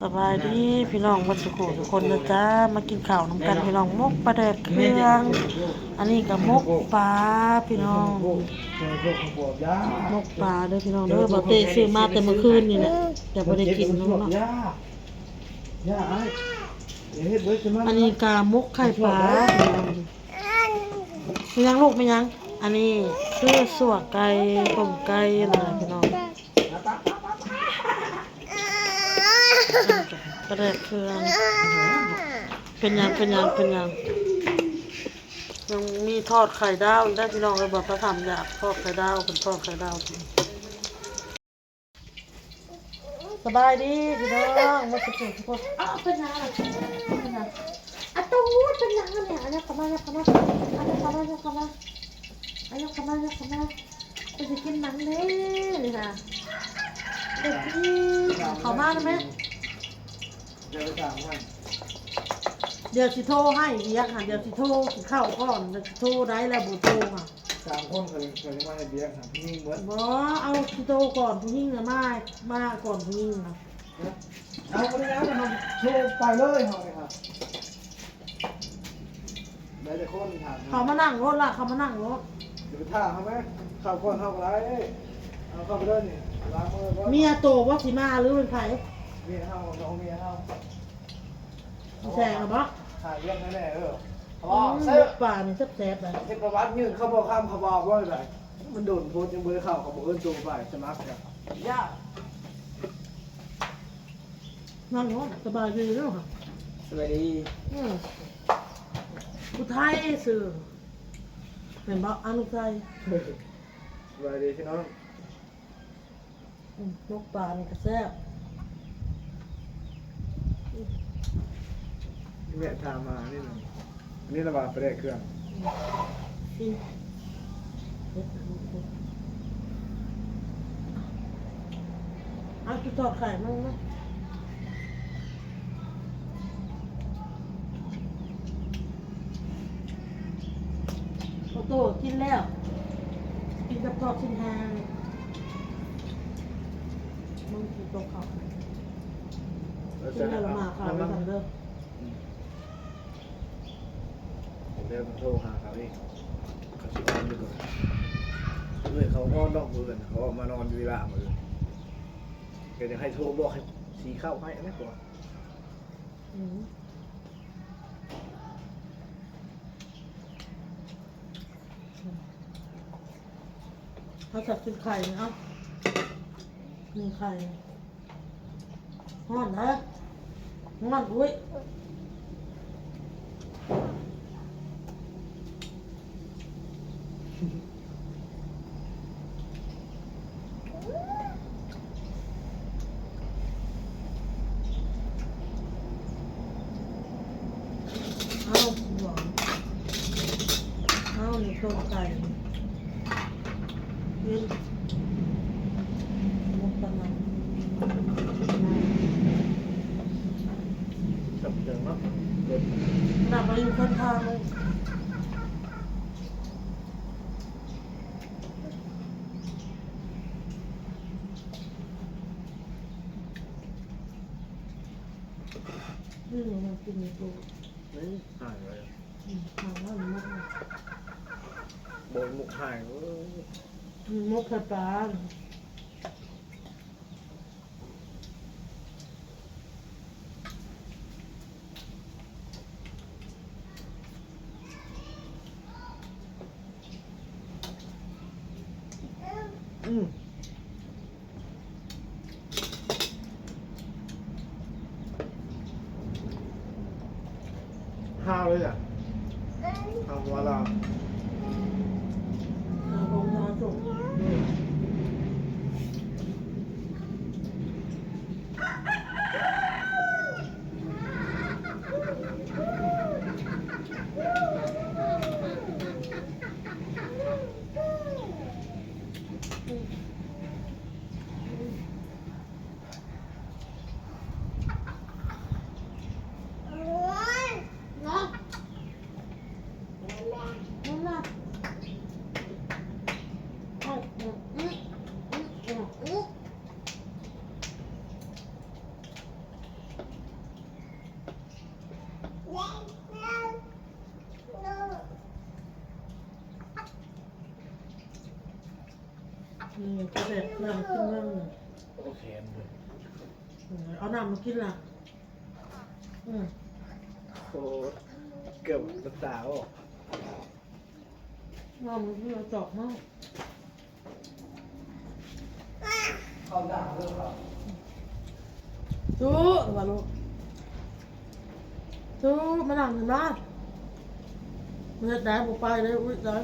ສະບາຍດີພີ່ນ້ອງເບິດສູ່ຜູ້ສູ່ຄົນເດີຈ້າ ມາກິນເຂົ້ານຳກັນພີ່ນ້ອງ ໝົກປາແດກເຄື່ອງ ອັນນີ້ກະໝົກປາພີ່ນ້ອງ ໝົກປາເດີພີ່ນ້ອງເດີ ບ່າວເຕ້ຊື້ມາແຕ່ມື້ຄືນນີ້ແຫຼະ ແຕ່ບໍ່ໄດ້ກິນເນາະ ອັນນີ້ກະໝົກໄຂ່ປາ ແມ່ນຫຍັງລູກ ແມ່ນຫຍັງ? ອັນນີ້ຄືຊົ່ວໄກ່ ຕົ້ມໄກ່ນະພີ່ນ້ອງ ປາແດກເຄື່ອງ ເປັນຫຍັງ ເປັນຫຍັງ ເປັນຫຍັງ? ຍັງມີທອດໄຂ່ດາວອີກເດີພີ່ນ້ອງເອີຍ ບໍ່ປະທຳຢາກທອດໄຂ່ດາວ ເພິ່ນທອດໄຂ່ດາວກິນ. ສະບາຍດີພີ່ນ້ອງ ໝົດທຸກຜູ້ທຸກຄົນ ເອົາ ເປັນຫຍັງ ເປັນຫຍັງ ອາຕູດ ເປັນຫຍັງອັນນີ້ ອັນນີ້ເຂົ້າມາ ເຂົ້າມາ ເຂົ້າມາ ເຂົ້າມາ ເຂົ້າມາ ເຂົ້າມາ ເຂົ້າມາ ເຂົ້າມາ ເຂົ້າມາ ເຂົ້າມາ ເຂົ້າມາ ເຂົ້າມາ ເຂົ້າມາ ເຂົ້າມາ ເຂົ້າມາ ເຂົ້າມາ ເຂົ້າມາ ເຂົ້າມາ ເຂົ້າມາ ດຽວຊິໂທໃຫ້ ວຽກຫັ້ນ ດຽວຊິໂທກິນເຂົ້າກ່ອນ ດຽວຊິໂທໄດ້ແລ້ວ ບໍ່ໂທຫາ ສາມຄົນເຂົາ ເຂົາຍັງມາເຮັດວຽກຫາຜູ້ຍິງເບິດ ບໍ່ ເອົາຊິໂທກ່ອນ ຜູ້ຍິງນະມາ ມາກ່ອນຜູ້ຍິງນະ ເອົາໄປແລ້ວ ເຮົາໂທໄປເລີຍ ເຮົານີ້ຫາ ໄດ້ແຕ່ຄົນຖາມ ເຂົ້າມານັ່ງໂລດລະ ເຂົ້າມານັ່ງໂລດ ຢ່າໄປຖ້າເຮົາແມ ເຂົ້າກ່ອນເຮົາກໍໄດ້ ເອົາເຂົ້າໄປເລີຍນີ້ ລ້າງມືກ່ອນ ເມຍໂຕບໍ່ຊິມາ ຫຼືເປັນໃຜ? ເມຍເຮົາ ນ້ອງເມຍເຮົາ ແຊງລະບໍ່? ຫາວຽກໃຫ້ແດ່ເອີ ເພາະວ່າ ອືມ ໃສ່ໝົກປານີ້ແຊບໆ ເຮັດປະຫວັດຍື່ນເຂົ້າບໍ່ຄຳ ເຂົາບໍ່ເອົາບໍ່ໄດ້ ມັນດົນໂພດ ຍັງບໍ່ໄດ້ເຂົ້າ ເຂົາບໍ່ເອີ້ນໂຕໄປສະໝັກ ຢ່າ ນັ່ງເນາະ ສະບາຍດີເນາະ ສະບາຍດີ ອືມ ອຸໄທຊື່ ແມ່ນບໍ່? ອານຸໄທ ສະບາຍດີພີ່ນ້ອງ ອືມ ໝົກປານີ້ກະແຊບ ແວະຖາມຫານີ້ນະ ອັນນີ້ລະວ່າປາແດກເຄື່ອງ ອືມ ເອົາ ກິນທອດໄຂ່ມາ ມາ ໂອໂຕ້ກິນແລ້ວ ກິນກັບທອດຊີ້ນຫ່າງ ມຶງກິນໂຕເຂົ້າ ກິນແລ້ວລະມາເຂົ້ານຳກັນເດີ ອືມ ດຽວໂທຫາເຂົາອີກ ເຂົາຊິນອນຢູ່ ເອື້ອຍເຂົານອນນອກມື້ ເຂົາອອກມານອນຢູ່ວິລາມື້ ກໍຢາກໃຫ້ໂທບອກໃຫ້ສີເຂົ້າໃຫ້ນະ ອືມ ເຮົາຈະກິນໄຂ່ເນາະ ກິນໄຂ່ ຮ້ອນເດີ ຮ້ອນ ອຸ້ຍ. ເອົາ ເອົາ ນີ້ຕົ້ມໄກ່ ເຮັດ ໝົກປານນັ້ນ ຈັບເຄື່ອງເນາະ ເດັດ ຂະໜາດວ່າຢູ່ຂ້າງທາງເລີຍ. ອືມ ມັນກິນຢູ່ໂຕ ນີ້ຫາຍໄປ ອືມ ຫາຍແລ້ວ ໝົກ ບໍ່ໝົກຫາຍ ເອີ ໝົກໃສ່ປາ. ອືມ ຮາວເລີຍນະ ຮາວຫົວລາວ. ແຊບ ນ້ຳກິນເບິ່ງ ໂອເຄ ເອົານ້ຳມາກິນລະ ອືມ ໂຄດ ເກືອບນ້ຳຕາອອກ ນ້ຳມັນເຫຼືອຈອກມາ ເຂົ້າໜ້າເລີຍ ຕູ້ ວ່າລູກ ຕູ້ ມານັ່ງນີ້ມາ ເຮັດໄດ້ບໍ່ໄປເດ້ ອຸ້ຍ ໄດ້.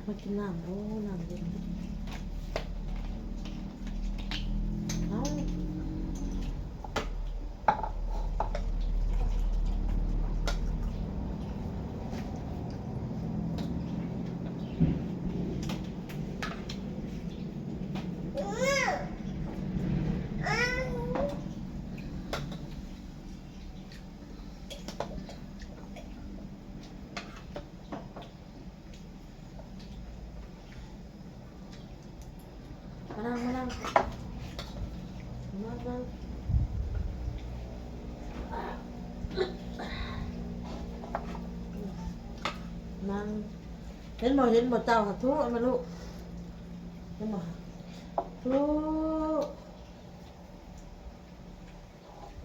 ມາກິນນ້ຳ ໂອ້ ນ້ຳເຢັນ ເອົາ ມານັ່ງ ມານັ່ງ ມານັ່ງ ນັ່ງ ເຫັນບໍ່ ເຫັນບໍ່ ເຈົ້າຫາທຸມາລູກ ເຫັນບໍ່ ທຸ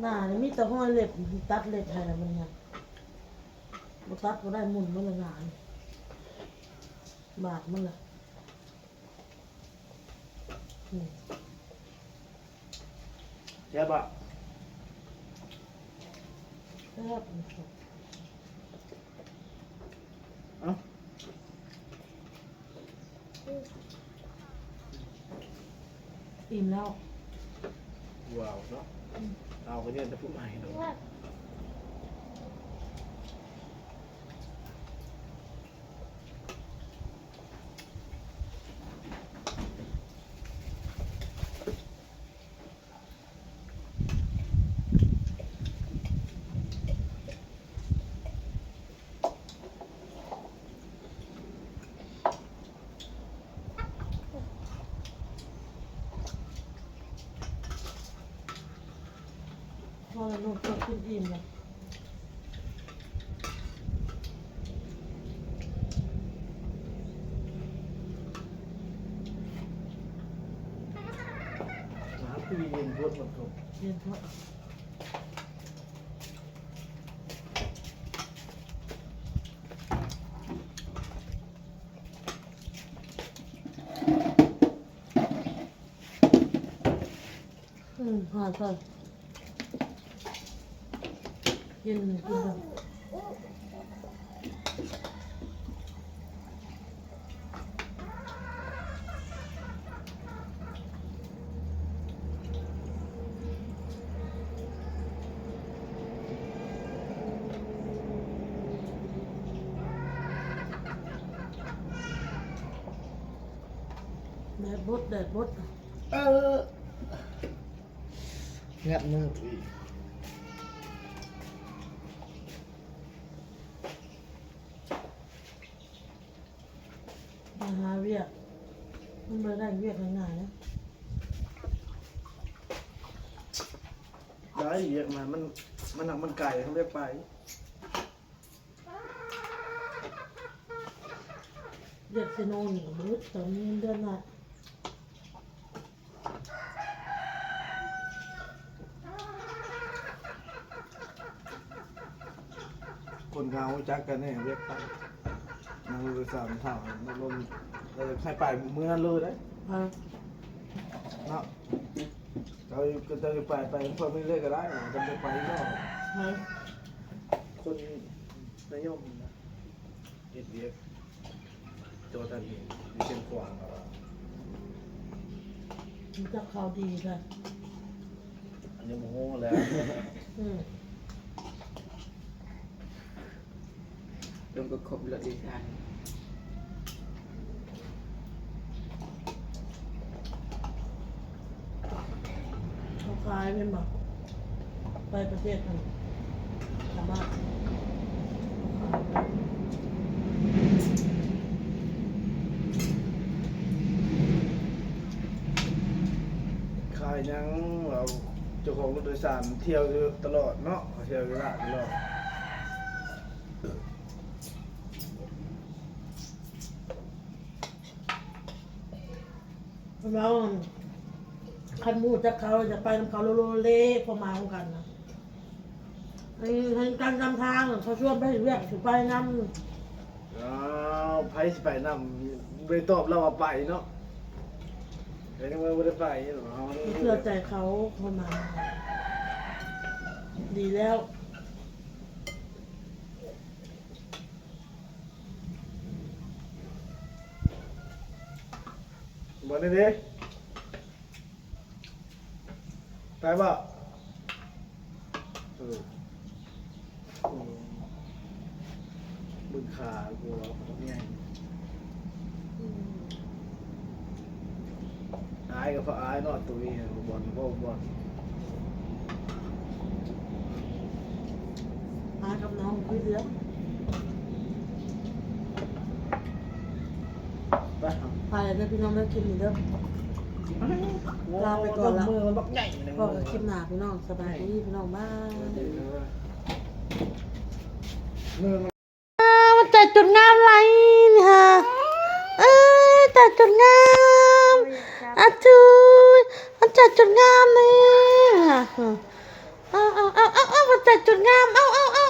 ໜ້ານີ້ມີແຕ່ຮອຍເລັບ ຕັດເລັບໃຫ້ລະມັນຫຍັງ ບໍ່ຕັດບໍ່ໄດ້ ໝຸ່ນໝົດລະໜ້ານີ້ ບາດມັນລະ ອືມ ແຊບບໍ່? ແຊບ ເອົ້າ. ອີ່ມແລ້ວ ວ້າວເນາະ ອືມ ເອົາກໍເຍິນແຕ່ຜູ້ໃໝ່ເນາະ ພໍແລ້ວລູກ ເຈົ້າກິນອີ່ມແລ້ວ ມາປີເຢັນໂພດ ຝົນຕົກ ເຢັນໂພດ. ອືມ ຫາໃສ່ ກິນ ກິນເບິ່ງ ແດດບົດ ແດດບົດ ເອີ ແງບມືອີກ ມາຫາວຽກ ມັນບໍ່ໄດ້ວຽກງ່າຍໆນະ ໄດ້ວຽກນະ ມັນ ມັນ ມັນໄກ ເຮົາວຽກໄປ. ວຽກເຊໂນນີ້ກໍບໍ່ເຮັດ ຕອນມີເງິນເດືອນນະ ຄົນເຮົາຮູ້ຈັກກັນແດ່ ວຽກໄປ ນາງລູກສາວເຖົ້າ ລົມ ໃຫ້ໄປມື້ນັ້ນເລີຍເດ້ ເອີ ເນາະ ເຈົ້າ ເຈົ້າໄປ ໄປພ້ອມນີ້ເລີຍກໍໄດ້ ຈະບໍ່ໄປເນາະ ເອີ ຄົນນິຍົມນະ. ເຮັດວຽກໂຈດອັນນີ້ຢູ່ຊຽງຂວາງ ຮູ້ຈັກຂ່າວດີເດີ ອັນນີ້ບໍ່ຮູ້ແລ້ວ ອືມ ລົງໄປຄົບລົດໂດຍສານ. ເຂົາຂາຍແມ່ນບໍ່? ໄປປະເທດນັ້ນ ສາມາດ ຂາຍຫຍັງ? ເອົາເຈົ້າຂອງລົດໂດຍສານທ່ຽວຢູ່ຕະຫຼອດເນາະ ທ່ຽວຢູ່ລາດຕະຫຼອດ. ເຮົາ ຄັນໝູ່ຈັກເຂົາ ຈະໄປນຳເຂົາໂລເລ ຄວາມໝາຍຂອງກັນນະ ໃຫ້ ໃຫ້ກັນນຳທາງ ເຂົາຊວນໄປເຮັດວຽກ ຊິໄປນຳ. ອ້າວ ໃຜຊິໄປນຳ ບໍ່ໄດ້ຕອບລາວວ່າໄປເນາະ ແຕ່ຍັງວ່າບໍ່ໄດ້ໄປເນາະ ເຮົາ ເຊື່ອໃຈເຂົາ ຄວາມໝາຍ ດີແລ້ວ. ບໍ່ໄດ້ເດ້ ໄປບໍ່? ເອີ ອືມ ເບິ່ງຂາ ໂອ້ ບັກໃຫຍ່ ອືມ. ອາຍກໍເພາະອາຍເນາະ ຕຸ້ຍ ບໍ່ບ່ອນ ເວົ້າບໍ່ບ່ອນ ອາຍກັບນ້ອງຄືເດີ. ໄປ ໄປເດີພີ່ນ້ອງເດີ ຄລິບນີ້ເດີ ລາໄປກ່ອນລະ ມື້ມັນບັກໃຫຍ່ ພໍ້ກັນຄລິບໜ້າພີ່ນ້ອງ ສະບາຍດີພີ່ນ້ອງ ບາຍ. ອ້າວ ມັນໃຈຈົນງາມໄຫຼນີ້ຫາ ເອີຍ ໃຈຈົນງາມ ອາຈຸຍ ມັນໃຈຈົນງາມນີ້ຫາ ເອົາໆໆໆ ມັນໃຈຈົນງາມ ເອົາໆ